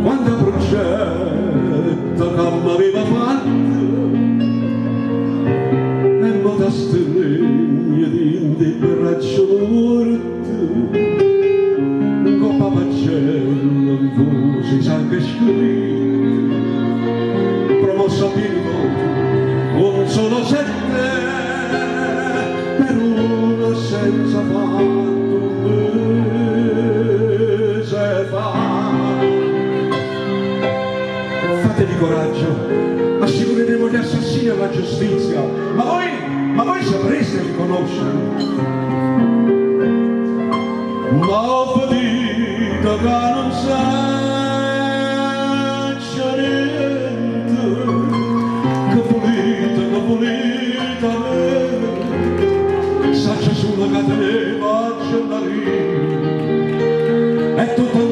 Quanta pruggetto ca m'aveva fatto e mo t'astrigne dint' 'e braccia muorto 'ncopp' 'a paggella 'nfusa 'e sanghe scritto promosso a pieni voti con solo sette per un'assenza fatta un mese fa. Fatevi coraggio, assicureremo gli assassini alla giustizia, ma voi, ma voi sapreste riconoscerli. Ma 'o vedite ca nun saccio niente, che vulite, che vulite 'a me, saccio sulo ca teneva a Gennarino. E tutto.